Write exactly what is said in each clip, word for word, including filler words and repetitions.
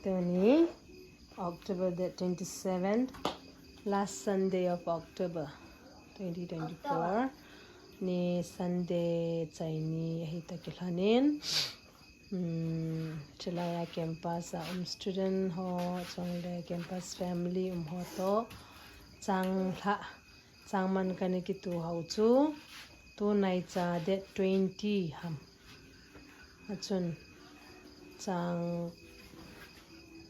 Tuni, October date twenty-seven, last Sunday of October twenty twenty-four. Ni Sunday chaini ahi ta kilhonin. Hmm, chulaiya campus a um student ho, chule campus family um ho to. Chang lha, chang man kana kitu hou chu. Tunai cha date twenty ham. Achun, chang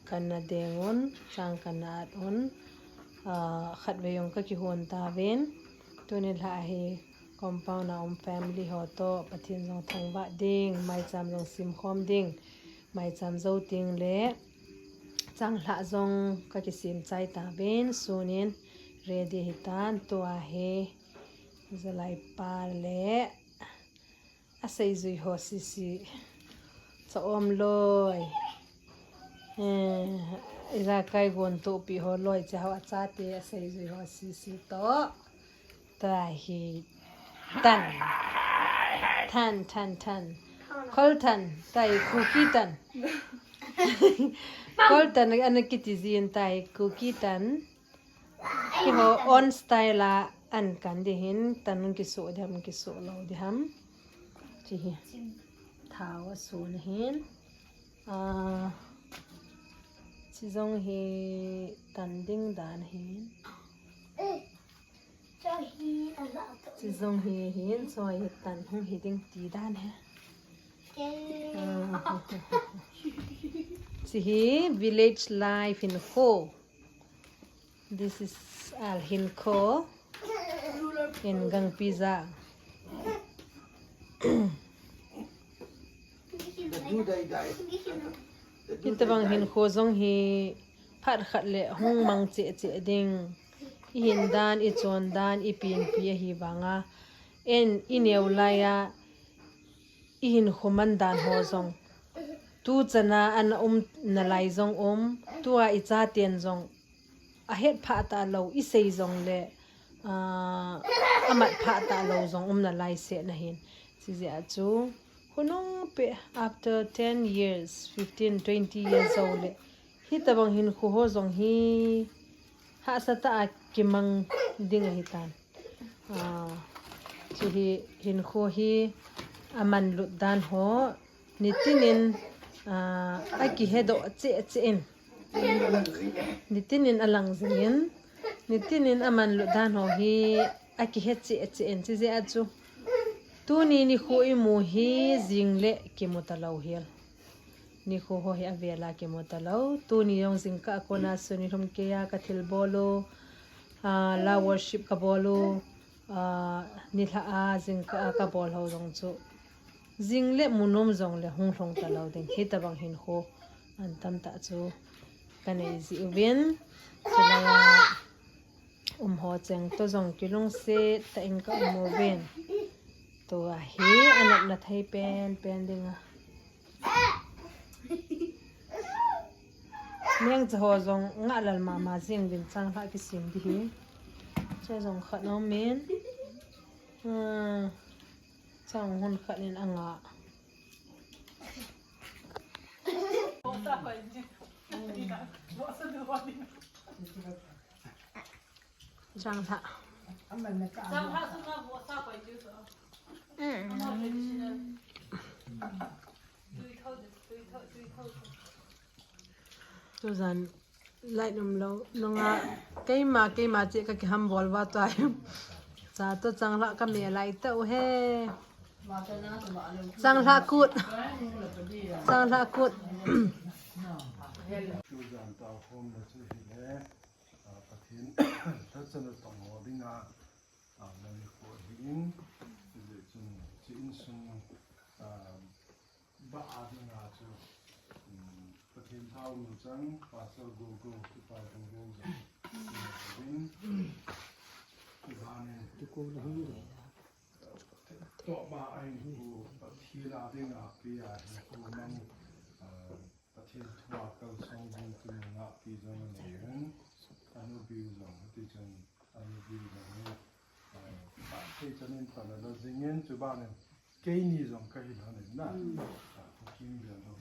kana deng un, chang kana at un, ah, khatvei jong ka kihon tauvin. Tuni lha hi compound a um family ho to, Pathen jong thangvah ding, maicham jong simkhom ding, maicham jou ding le, chang lha jong ka kisem chai tauvin, sunin ready hitan, tua hi, jalai pa le, Aseijui ho sisi. Cha um loi. Eh, ijakai gon topi ho loi cha ho achate aseijui ho sisi to. Tahi tan. Tan, tan, tan. Kol tan. Tahi kuki tan. Kol tan ana kiti jin tahi kuki tan. Keiho own style a an kan ding ahin, tan kisu ding ham, kisu lou ding ham. Chi hi. Thao asu na hin. Ah, chi jong hi tan ding dan hin. Chi jong hi hin, so hi tan hung hi ding ti dan hi. Ah. Chi hi village life hinkho. This is, ah, hinkho in Gangpijang. Hitobang hinkho jong hi phat khat le hung mang cheh cheh ding. I hin dan, i chon dan, i pianpi ahi vanga. Eiho i neo laiya, i hinkho man dan ho jong. Tu chana ana um nalai jong um, tua i chaten jong ahet phah talou, i sei jongle, ah, amat phah talou jong um nalai seh na hin. Chijeh a chu, hunung peh after ten years, fifteen, twenty years jou le, hitobang hinkho ho jong hi hahsa tah a kimang ding ahitan. Ah, chi hi hinkho hi aman lut dan ho, nitin in, ah, akihedoh cheh cheh in. Nitin in alang jing in, nitin in aman lut dan ho hi akihe cheh cheh in, chijeh a chu. Tuni nikho i mu hi jing le kimu talou hel. Nikho ho hi avel a kimu talou. Tuni jong jingkah a kona sun nilhum keiya ka thilbol u, ah, la worship kabol u, ah, nilhah a jingkah a kabol ho jong chu. Jing le mu nom jongle hung lhung talou ding. Hitobang hinkho an tamtah chu kanei ji uvin. Chulaiya um ho cheng to jong kilungset tah in ka um uvin. Tua hi anopna thei pen pen ding a. Neng cha ho jong ngah lal mama jing uvin chang lha kisem ding hi. Cha jong khat nom in. Hmm. Chang hun khat in anga. Chang lha. Mm. Tujan. Light um lou, nunga, keima, keima cheh ka kiham bol va tai. Cha to chang lha ka me lai ta u he. Chang lha kut. Chang lha kut. Tujan tao khom na chu hi le, ah, Pathen, thachana tong ho dinga, ah, mani kho hi in, le chun, chi insung, ah, Ba a dinga chu, um, Pathen thao nu chang, Pastor Gogo, Kipa Gogo jong, um, in, Kipa nen. Tuku na hung de. Toh ma a in ku, Pathen a dinga pi a hin ku mang, uh, Pathen thua kal song ding tu nga pi jong nei un, anu pi jong, ti chun, anu pi jong, uh, Pathen chan in pan a la jing in, chu ba nen, Keini jong ka hin hon in na. Mm. Ah, Kuki Inpi ho